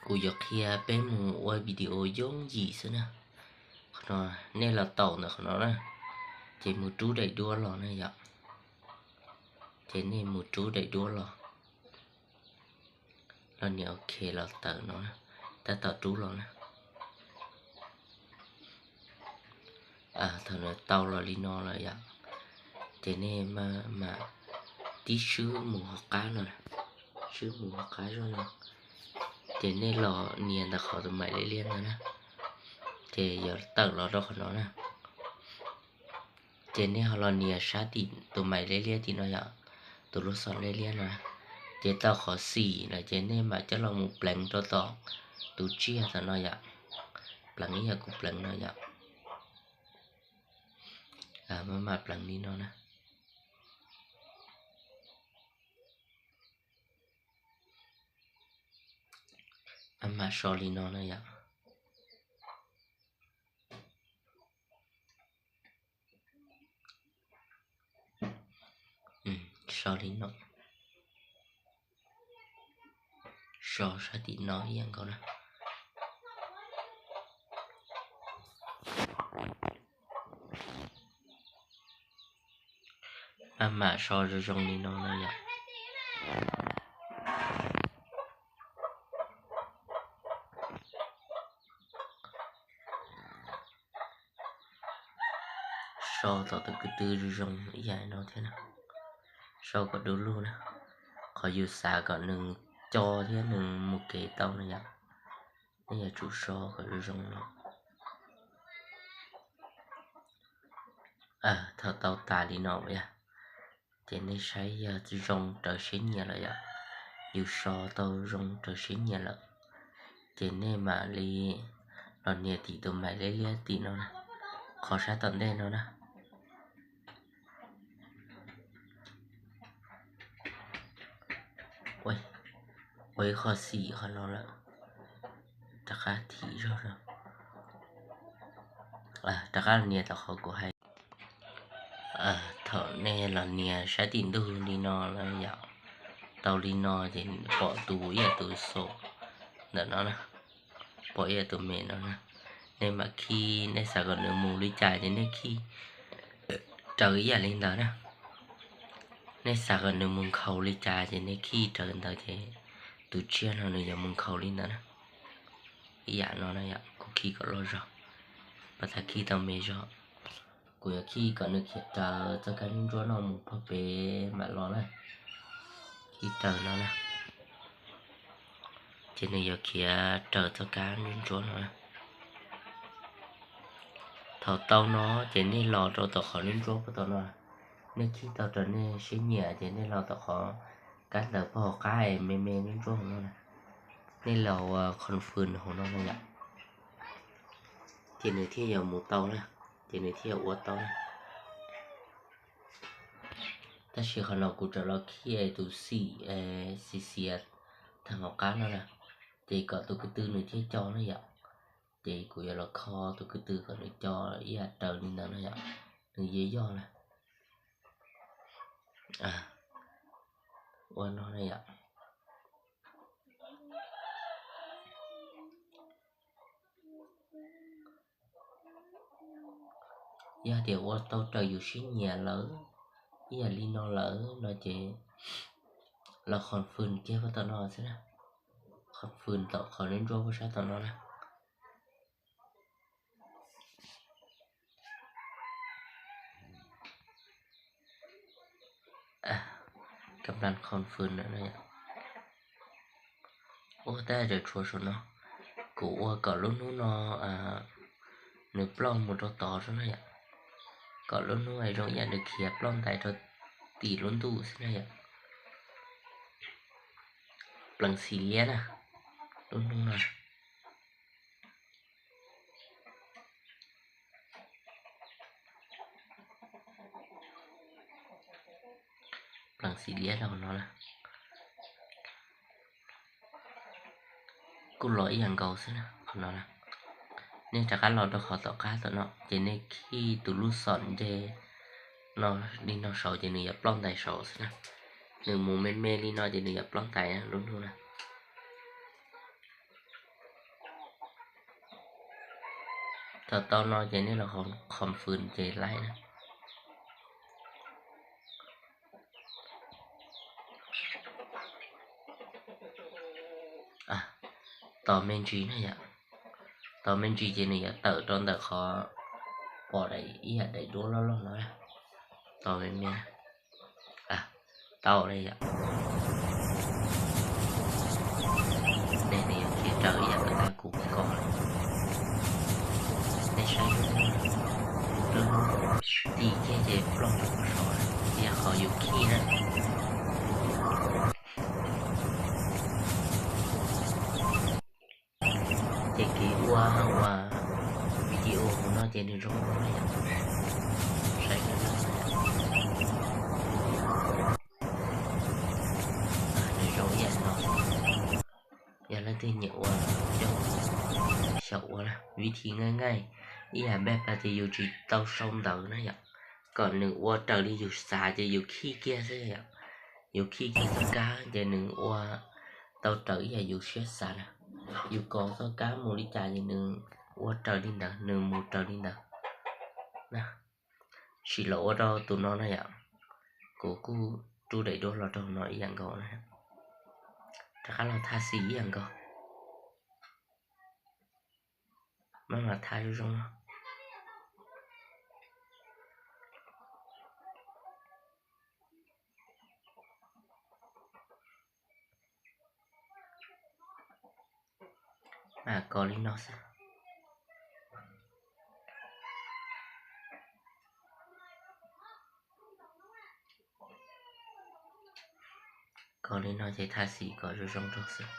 Kuv yuav qhia peb mus ua video yooj yim xwb na. Qhov no nej los taus ntawm qhov no na, ces mus rub daim duab los na yom. Ces nej mus rub daim duab los, los nias ok los tawm no, tab tom rub los na. Thaum nws tau los li no lawm yom, ces nej mam tib swb mus hauv qab no, swb mus hauv qab zog no, ces nej los nias ntawm qhov tus maim liab liab ntawd na, ces yuav tawm los rau qhov no na. Ces nej ho los nias sab tim tus maim liab liab tim no yom, tus lub xom liab liab no. Ces tau qhov xim lawm ces nej mam coj los mus pleev rau tom tus tsiaj tom no yom, pleev ib yam kuv pleev no yom. Mam pleev li no na. Mam so li no na yom. So li no, so sab tim no ib yam nkaus na. Mam mam so zoo zoo li no na yom. So tom tus kwv tw zoo zoo ib yam no thiab na. So kom du lug na, qhov yus xav kom nws co thiab nws mus kev tau na yom. Nej yuav tsum so kom zoo zoo no. Thaum tau tas li no yom, ces nej saib yog zoo raws siab nyiam lawm yom, yus so tau zoo raws siab nyiam lawm, ces nej mam li los nias tim tus maim liab liab tim no na, qhov sab tom ntej no na. Ua ib qho xim qhov no lawm, rov qab thim zog no, rov qab los nias tom qhov kuv hais. Thaum nej los nias sab tim ntug li no na yom, tau li no ces pom tus ib yam tus xaum ntawm no na, pom ib yam tus me no na. Nej mam khij, nej xav kom nws mus li cas ces nej khij raws ib yam li ntawd na. Nej xav kom nws mus nkhaus li cas ces nej khij raws ntawd ces tus tsiaj no nws yuav mus nkhaus li ntawd na. Ib yam no na yom, kuv khij kom loj zog, pas tas khij tau me zog. Kuv yuav khij kom nws khiav raws txoj kab ntsuab no mus pog pem mam los na. Khij raws no na, ces nws yuav khiav raws txoj kab ntsuab no na. Thaum tau no ces nej los rau tom qhov ntsuab puag tom no, nej khij tau raws nej siab nyiam ces nej los tom qhov kab ntawd puag hauv qab es me me ntsuab ntsuab hauv no na. Nej los confirm hauv no na yom, ces nws thiaj yuav mus tau na, ces nws thiaj yuav ua tau na. Tab sis qhov no kuv tseem los khij tus xim xiav xiav tag hauv qab no na, ces kom tus kwv tw nws thiaj co na yom. Ces kuv yuav los kho tus kwv tw kom nws co ib yam raws li ntawd na yom, nws yuav yog na. Ua no na yom. Yog tias ua tau raws yus siab nyiam lawm, ib yam li no lawm no ces los confirm kiag puag tom no xwb na. Confirm tom qhov ntsuab puag sab tom no na. Kab plan confirm na. Ua tab tom tshuav saum no, kuv ua kom lub hnub no nws ploj mus rau tod xwb na yom. Kom lub hnub zoo ib yam nws khiav ploj ntais rau tim lub ntuj xwb na yom. Pleev xim liab na, lub hnub no. Pleev xim liab rau no na. Kuj los ib yam nkaus xwb na qhov no na. Nej rov qab los rau qhov tom qab tom no ces nej khij tus lub xom nce no li no saud ces nws yuav ploj ntais saud xwb na. Nws mus me me li no ces nws yuav ploj ntais lub hnub na. Thaum tau no ces nej los confirm ces laib na. Tos me ntsis na yom. Tos me ntsis ces nws yuav tawm rau ntawm qhov pom daim ib yam daim duab loj loj no. Tos me me. Tau li yom. Nws yuav khiav raws ib yam li kuv kos. Nej saib, lub hnub ti kiag ces ploj rau saud, yog qhov yus khij na. Ces kev ua, ua video hauv no ces nws zoo no yom. Saib, nws zoo ib yam no. Yog leej twg nyiam ua, coj xyaum ua na. Vib thib nqaij nqaij, ib yam npaj pas tias yus tsis tau sau ntawv na yom, kom nws ua raws li yus xav ces yus khij kiag xwb yom. Yus khij kiag txoj kab ces nws ua tau raws ib yam yus siab xav na. Yus kos txoj kab mus li cas ces nws ua raws li ntawd, nws mus raws li ntawd. Sim los ua rau tus no na yom. Kuv kuj rub daim duab los rau no ib yam nkaus na. Rov qab los tha xim ib yam nkaus. Maj mam tha zoo zoo no. Mam kos li no xwb. Kos li no ces tha xim kom zoo zoo rau xwb.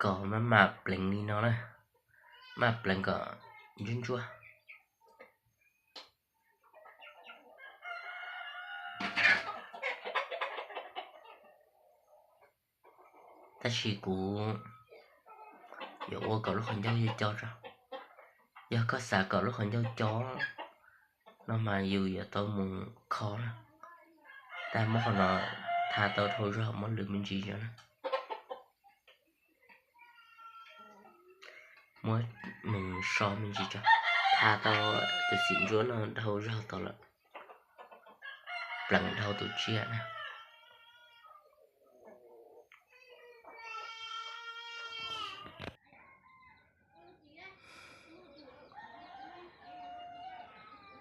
Kos maj mam pleev li no na, maj pleev kom ntsuab ntsuab. Tab sis kuv yuav ua kom lub qhov ncauj co co tso. Yog koj xav kom lub qhov ncauj co no mas yus yuav tau mus kho na. Tab muab qhov no tha tau dhau zog, muab lwm me ntsis tso na. Muab mus so me ntsis tso. Tha tau tus xim ntsuab no dhau zog tau lawm, pleev dhau tus tsiaj na.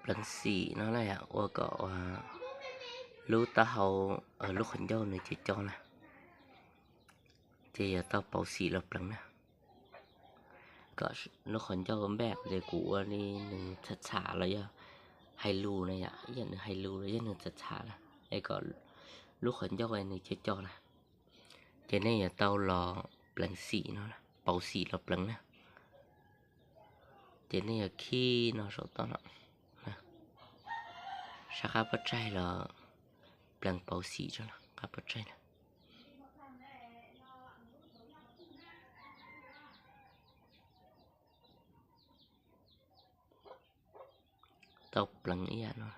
Pleev xim no na yom, ua kom lub taub hau, lub qhov ncauj nws co co na. Ces yuav tau pauv xim los pleev na. Kom lub qhov ncauj npaj tias kuv ua li nws txham txham los yog hais lus na yom, ib yam nws hais lus los yog nws txham txham na, es kom lub qhov ncauj nws co co na. Ces nej yuav tau los pleev xim no, pauv xim los pleev na. Ces nej yuav khij no saum toj no, sab qab pob tsaig los pleev pauv xim tso, qab pob tsaig na. Tau pleev ib yam no,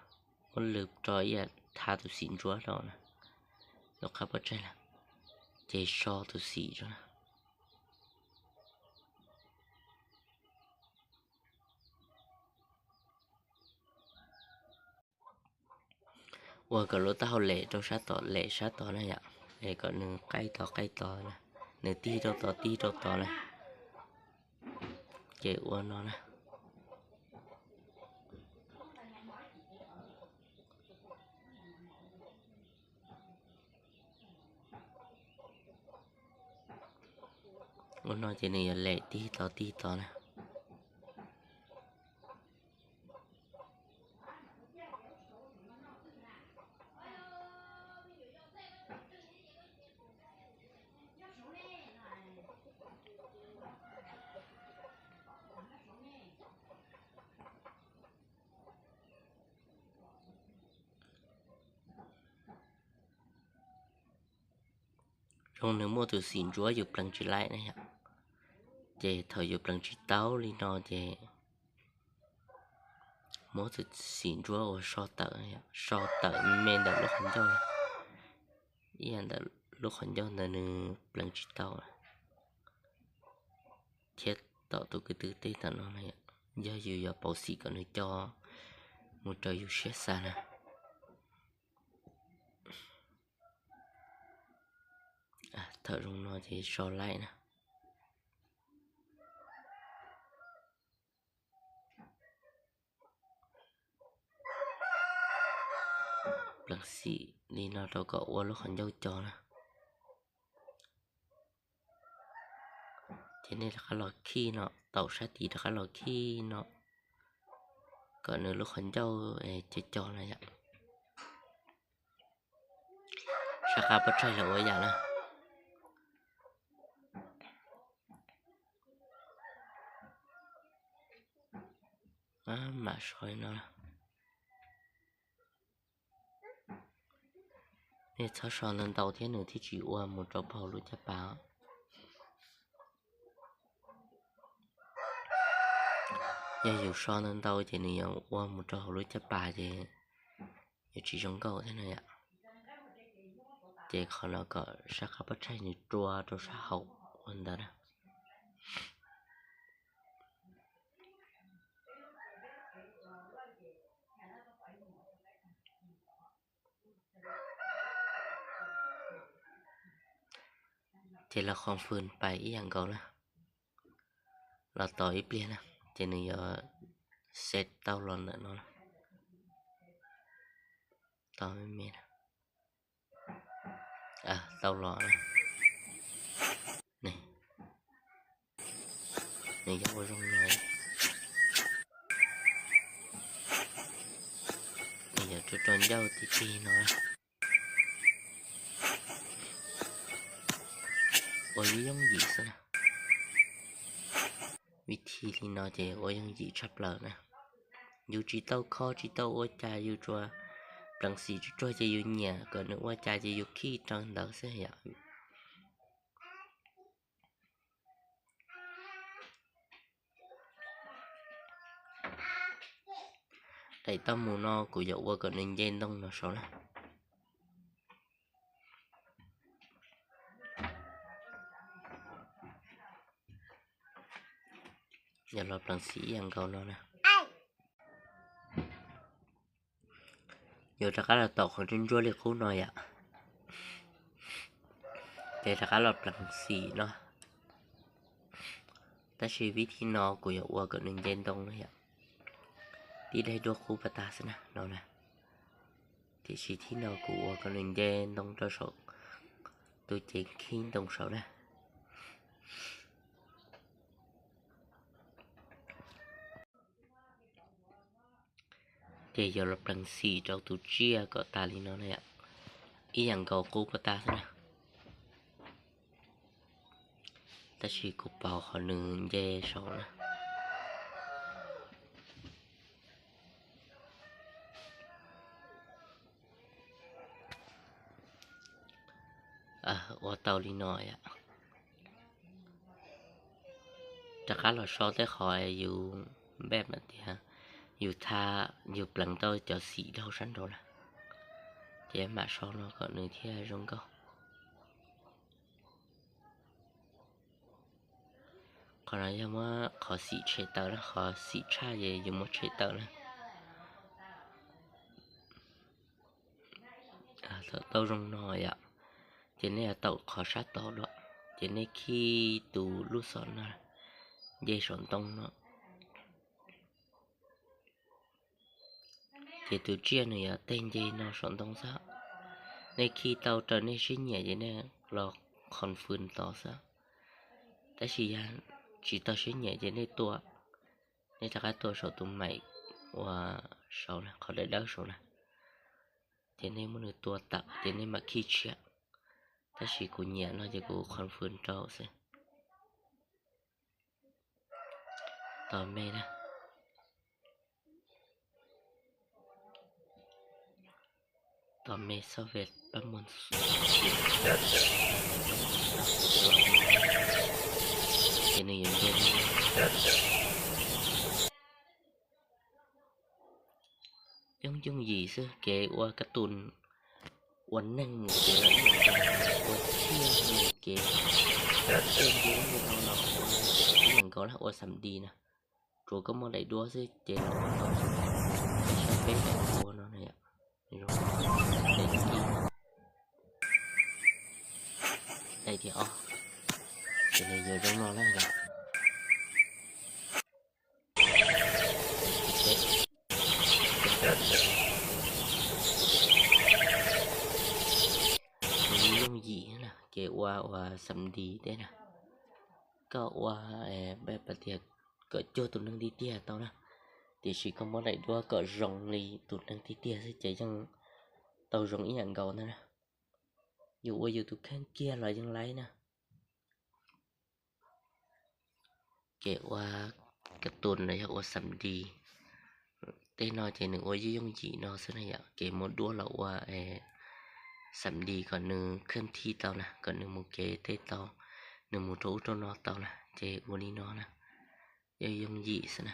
muab lwm rau ib yam tha tus xim ntsuab rau na, rau qab pob tsaig na, ces so tus xim tso na. Ua kom lub taub hau lem rau sab tod, lem sab tod na yom, es kom nws qaij tod qaij tod na, nws tig rau tod tig rau tod na. Ces ua no na. Ua no ces nws yuav lem tig tod tig tod na. Zoo nws muaj tus xim ntsuab yus pleev tsis laib na yom. Ces thaum yus pleev tsis tau li no ces muab tus xim ntsuab uas so tawm, so tawm me ntawm lub qhov ncauj, ib yam ntawm lub qhov ncauj ntawd nws pleev tsis tau thiab. Tom tus kwv tij teb tom no na, yog yus yuav pauv xim kom nws co mus raws yus siab xav na. Thaum zoo no ces so laim na. Pleev xim li no rau kom ua lub qhov ncauj co na. Ces nej rov qab los khij no, taum sab tid rov qab los khij no, kom nws lub qhov ncauj co co na yom. Sab qab pob tsaig los ua yam na. Mam so no. Nej txhob so ntau ntau thiab nws thiaj tsis ua mus rau hauv lub caj pas. Yog yus so ntau ntau ces nws yuav ua mus rau hauv lub caj pas ces yuav tsis zoo nkauj thiab na yom. Ces qhov no kom sab qab pob tsaig nws rua rau sab hauv ua ntawd na. Ces los qhov fws pais ib yam nkaus na. Los tos ib pliag na, ces nws yuav xet tau los ntawm no. Tos me me, tau los. Nws yog ua zoo no, nws yog rau rau ncauj ti ti no. Ua yooj yim xwb na. Vib thib li no ces ua yooj yim tshaj plaws na. Yus tsis tau kho tsis tau ua cas, yus tsuas pleev xim tsuag tsuag ces yus nyiam kom nws ua cas ces yus khij raws ntawd xwb yom. Daim tau mus no kuv yuav ua kom nws nce ntoo no saud na. Yog los pleev xim ib yam nkaus no na. Yuav rov qab los tom qhov ntsuab ntsuab li qub no yom. Ces rov qab los pleev xim no. Tab sis vib thib no kuv yuav ua kom nws nce ntoo na yom. Tib daim duab qub pas tag xwb na no na. Tiam sis thib no kuv ua kom nws nce ntoo rau saum tus cev khij ntoo saud na. Ces yuav los pleev xim rau tus tsiaj kom tas li no na yom. Ib yam nkaus qub pas tag xwb na. Tab sis kuv pauv qhov nws nce saud na. Ua tau li no yom. Rov qab los so tej qhov yus npaj mas tias yus tha, yus pleev tau cov xim dhau sab nraud na. Ces mam so no kom nws thiaj zoo nkauj. Qhov no yog muab qhov xim tshem tawm na, qhov xim tshaj ces yus muab tshem tawm na. Thaum tau zoo no yom, ces nej yuav taum qhov sab tod dua, ces nej khij tus lub xom no nce saum ntoo no. Ces tus tsiaj nws yuav teg nce no saum ntoo xwb. Nej khij tau raws nej siab nyiam ces nej los confirm tod xwb. Tab sis yog tsis tau siab nyiam ces nej tua, nej rov qab tua saum tus maim uas saud na, qhov dawb dawb saud na. Ces nej muab nws tua tawm ces nej mam khij tshiab. Tab sis kuv nyiam no ces kuv confirm rau xwb. Tos me na. Tos me xoj ve pab muag. Ces nws yuav nce li no. Yooj yooj yim xwb, kev ua kab tus ua neeg ces lawv ib yam nkaus. Ua thiaj mus kev, ua thiaj mus no los ua ib yam nkaus na, ua xam dis na. Tsuas koj muaj daim duab xwb ces los ua tau. Saib peb daim duab no na yom. Daim ib, daim thiab ob, ces nws yuav zoo no na yom. Nws yooj yim na, kev ua uas xam dis tej na. Koj ua, pab tias kom cuag tus neeg tiag tiag tau na, tiam sis koj muab daim duab kom zoo li tus neeg tiag tiag xwb ces yeej tau zoo ib yam nkaus ntag na. Yus ua yus tus kheej kiag los yeej laib na. Kev ua kas tus los yog ua xam dis tej no ces nws ua yooj yooj yim no xwb na yom. Kev muab duab los ua xam dis kom nws kheej thij tau na, kom nws mus kev tej tau, nws mus rau ub rau no tau na, ces ua li no na, yooj yooj yim xwb na.